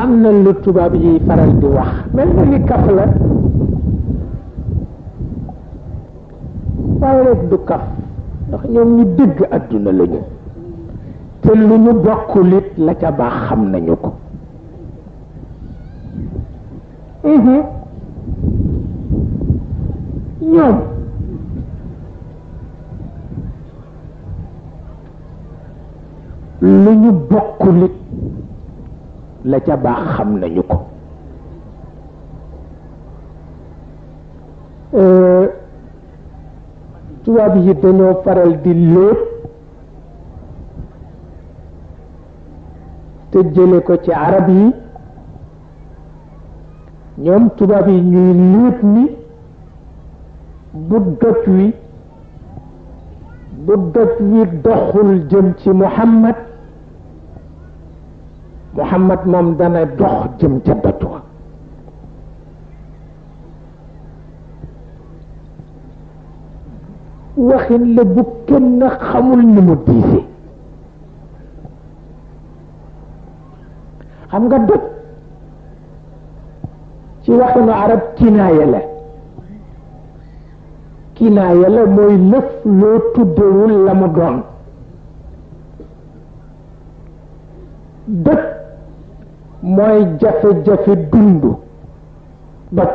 am na lu tubaab yi faral di wax mel na ni kaf la waaye rek du kaf ndax ñoom ñu dégg àdduna lañu te lu ñu bokkul it la ca baax xam nañu ko ñoom lu ñu bokkul it la ca baax xam nañu ko tubaab yi dañoo faral di léeb te jële ko ci arab yi ñoom tubaab yi ñuy léeb ni bu doj wi doxul jëm ci Muhammad moom dana dox jëm ca doj wa waxin la bu kenn xamul ni mu diise xam nga doj ci waxinu arab kinaaya la mooy lëf loo tuddewul la mu doon doj mooy jafe-jafe dundu doj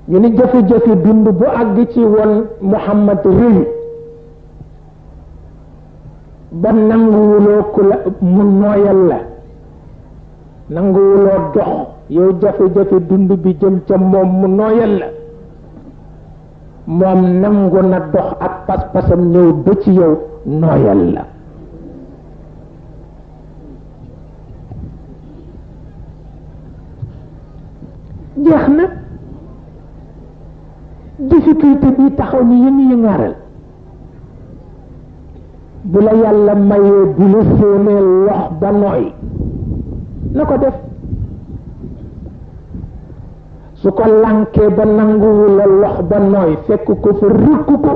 ñu ni jafe-jafe dund bu àgg ci woon Muhammad réy ba nanguwuloo ku la mu nooyal la nanguwuloo dox yow jafe-jafe dund bi jëm ca moom mu nooyal la moom nangu na dox ak pas-pasam ñëw ba ci yow nooyal la jeex na difficulté bi taxaw ni yéen yi ngaaral bu la yàlla mayee bu la séenee lox ba nooy na ko def su ko lànkee ba nanguwu la lox ba nooy fekk ko fa rëkku ko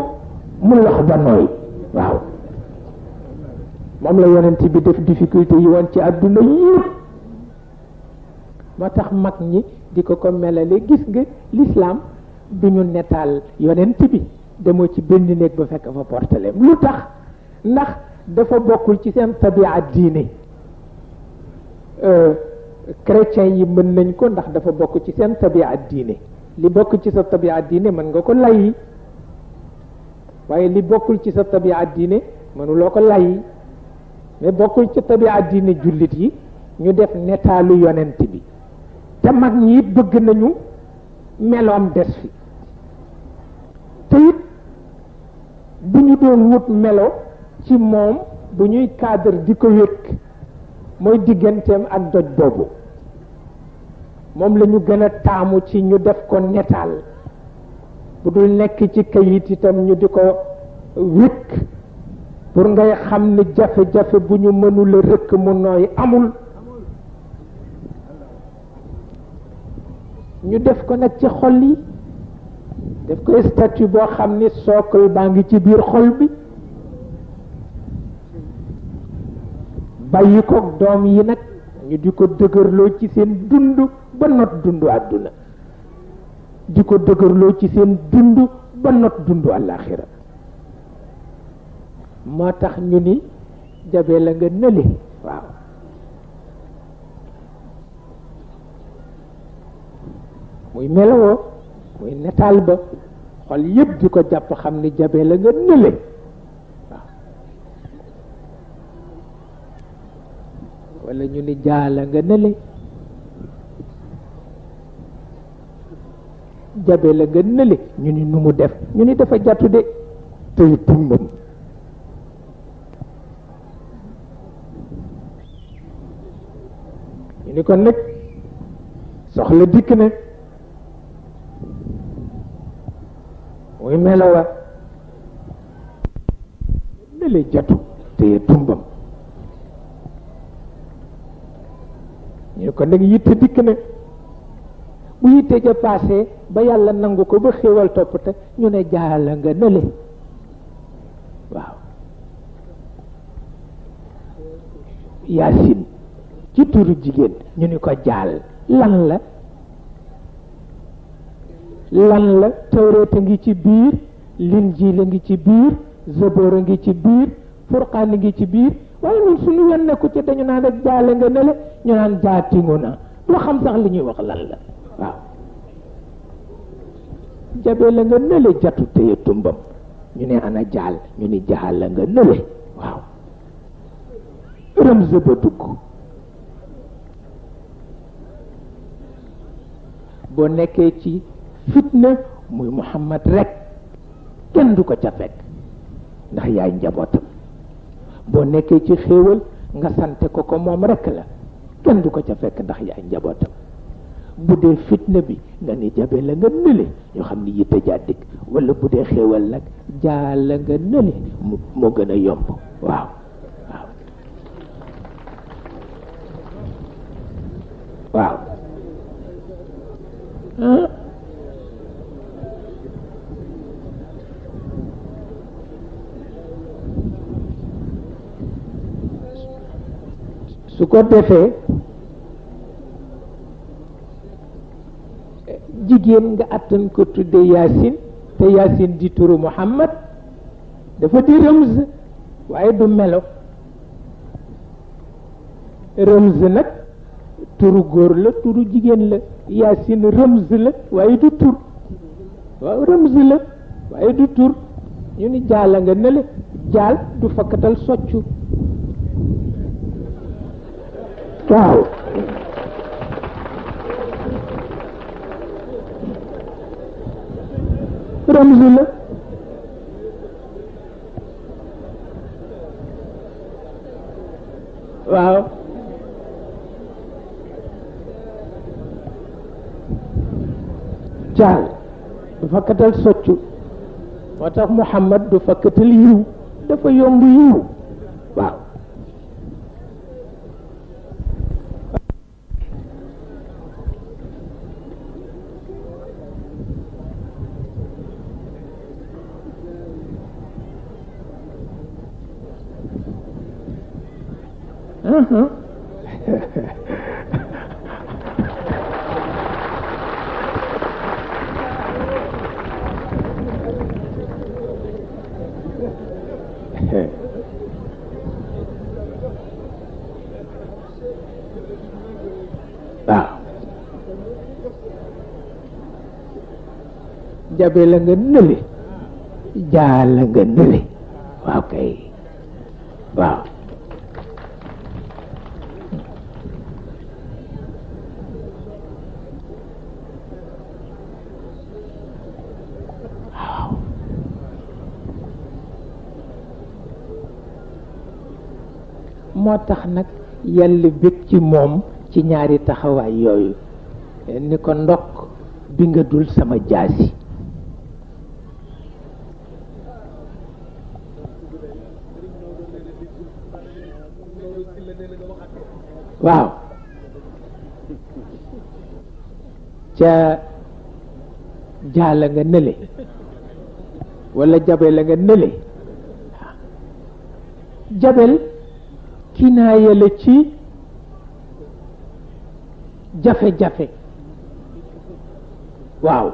mu lox ba nooy waaw moom la yonent bi def difficulté yi woon ci àdduna yëpp moo tax mag ñi di ko melale gis nga l'islam du ñu netaal yonent bi demoo ci benn néeg ba fekk fa portaleem lu tax ndax dafa bokkul ci seen tabiat diine chrétiens yi mën nañ ko ndax dafa bokk ci seen tabiat diine li bokk ci sa tabiat diine mën nga ko layyi waaye li bokkul ci sa tabiat diine mënuloo ko layyi mais bokkul ci tabiat diine jullit yi ñu def netaalu yonent bi te mag ñi it bëgg nañu meloom des fi te it bu ñu doon wut melo ci moom bu ñuy cadre di ko wékk mooy digganteem ak doj boobu moom la ñu gën a taamu ci ñu def ko netaal bu dul nekk ci kayit itam ñu di ko wékk pour ngay xam ne jafe-jafe bu ñu mënula rëkk mu nooy amul ñu def ko nag ci xol yi def ko statut boo xam ni sookal baa ngi ci biir xol bi bàyyi ko doom yi nag ñu di ko dëgërloo ci seen dund ba not dundu àdduna di ko dëgërloo ci seen dund ba not dundu àllaaxira moo tax ñu ni jabe la nga nële waaw muy melowoo muy netaal ba xol yépp di ko jàpp xam ni jabe la nga nële waaw wala ñu ni jaala nga nële jabe la nga nële ñu ni nu mu def ñu ni dafa jàttu de tey tumbam ñu ni kon nag soxla dikk na muy melowa nële jatu tey tumbam ñu ko nag yitte dikk na bu yitte ja passé ba yàlla nangu ko ba xéewal topp te ñu ne jaala nga nële waaw yaasin ci turu jigéen ñu ni ko jaal lan la tawreet a ngi ci biir linjiil a ngi ci biir zaboor a ngi ci biir furqaan a ngi ci biir waaye ñun suñu yoon nekku ci dañu naan rek jaale nga ne le ñu naan jaatingu na doo xam sax li ñuy wax lan la waaw jabe la nga nële jatu téye tumbam ñu ne ana jaal ñu ni jaal la nga nële waaw rëmse ba dugg boo nekkee ci fitna muy Muhammad rek kenn du ko ca fekk ndax yaay njabootam boo nekkee ci xéewal nga sante ko ko moom rek la kenn du ko ca fekk ndax yaay njabootam bu dee fitna bi nga ni jabe la nga nële ñoo xam ni yitte jaa dikk wala bu dee xéewal nag jaal la nga nële moo gën a yomb waaw waaw su ko defee jigéen nga attan ko tudde yaasin te yaasin di turu Muhammad dafa di rëmz waaye du melo rëmz nag turu góor la turu jigéen la yaasin rëmz la waaye du tur waaw rëmz la waaye du tur ñu ni jaala nga nele jaal du fakkatal soccu waaw rëmz la waaw jaal du fakkatal soccu moo tax Muhammad du fakkatal yiw dafa yomb yiw waaw jabe la nga nële jaal la nga nële waaw kay waaw moo tax nag yàlla bég ci moom ci ñaari taxawaay yooyu ni ko ndokk bi nga dul sama jaasi waaw ca jaala nga nële wala jabe la nga nële jabel kinaaya la ci jafe-jafe waaw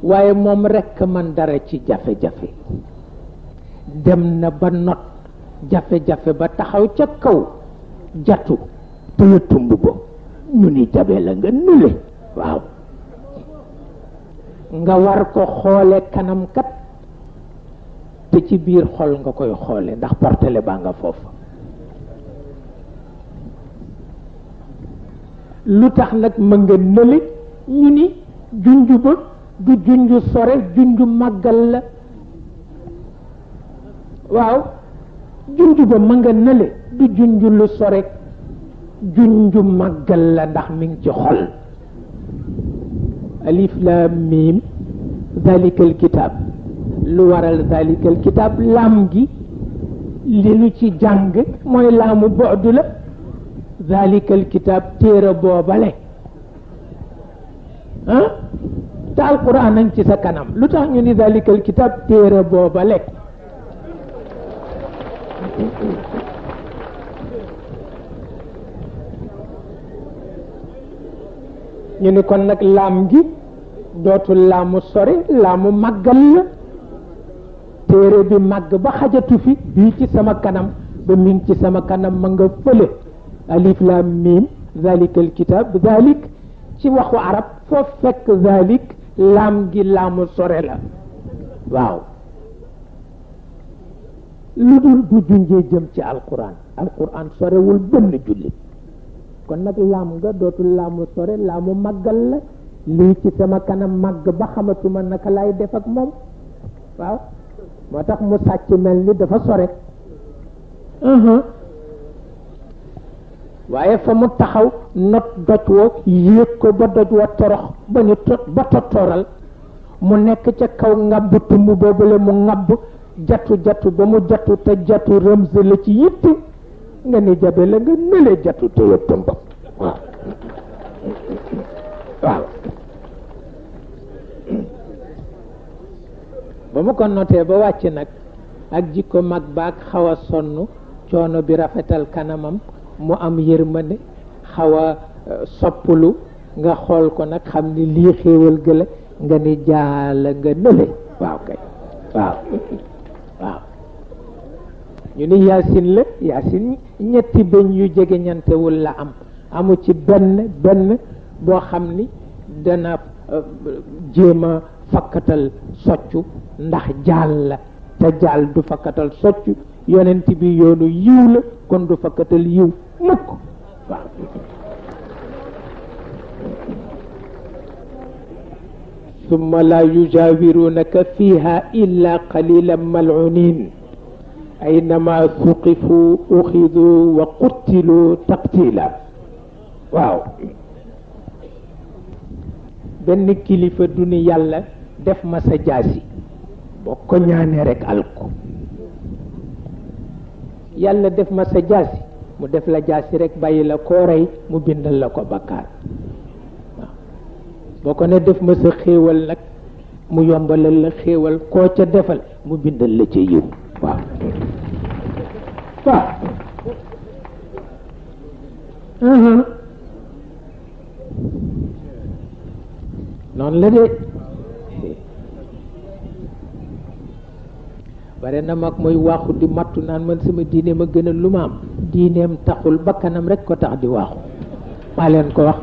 waaye moom rekk man dara ci jafe-jafe dem na ba not jafe-jafe ba taxaw ca kaw jatu tëye tumb ba ñu ni jabe la nga nule waaw nga war ko xoole kanam kat te ci biir xol nga koy xoole ndax portele baa nga foofa lu tax nag ma nga nële ñu ni junju ba du junju sore junju màggal la waaw junju ba ma nga nële du junju lu sore junju màggal la ndax mi ngi ci xol alif lam mim zalikal kitab lu waral zalikal kitab laam gi li nu ci jàng mooy laamu boodu la zalikal kitab téere boobale te alquran nañ ci sa kanam lu tax ñu ni zalikal kitab téere booba lekk ñu ni kon nag laam gi dootul laamu sori laamu màggal la téere bi màgg ba xajatu fi bii ci sama kanam ba mi ngi ci sama kanam ma nga fële alif lam mim zalikal kitab zalik ci waxu arab foo fekk zalik laam gi laamu sore la waaw lu dul bu junjee jëm ci alquran alquran sorewul benn jullit kon nag laam nga dootul laamu sore laamu màggal la lii ci sama kanam màgg ba xamatuma naka lay def ak moom waaw moo tax mu sàcc mel ni dafa sore waaye fa mu taxaw not doj wo yéeg ko ba doj wa torox ba ñu ba tottooral mu nekk ca kaw ngabb tumb boobule mu ngabb jatu ba mu jatu te jatu rëmse la ci yitt nga ni jabe la nga nële jatu te yëpp tëmbam waaw waaw ba mu ko notee ba wàcc nag ak jikko mag baag xaw a sonn coono bi rafetal kanamam mu am yërmande xaw a soppulu nga xool ko nag xam ni lii xéewal gëla nga ni jaala nga nële waaw kay waaw waaw ñu ni yaasin la yaasin ñetti bëñ yu jege ñantewul la am amu ci benn boo xam ni dana jéem a fakkatal soccu ndax jaal la te jaal du fakkatal soccu yonent bi yoonu yiw la kon du fakkatal yiw mukk waaw summa la yujawirunaka fiha illa qalilan mal'unin aynama thuqifu ukhidu wa qutilu taqtila waaw benn kilifa du ni yàlla def ma sa jaasi boo ko ñaanee rek alko yàlla def ma sa jaasi mu def la jaasi rek bàyyi la koo rey mu bindal la ko bakkaar waaw boo ko ne def ma sa xéewal nag mu yombalal la xéewal koo ca defal mu bindal la ca yiw waaw waaw noonu la de bare na mag mooy waaxu di mattu naan man sama diine ma gënal lu ma am diineem taxul bakkanam rek ko tax di waaxu maa leen ko wax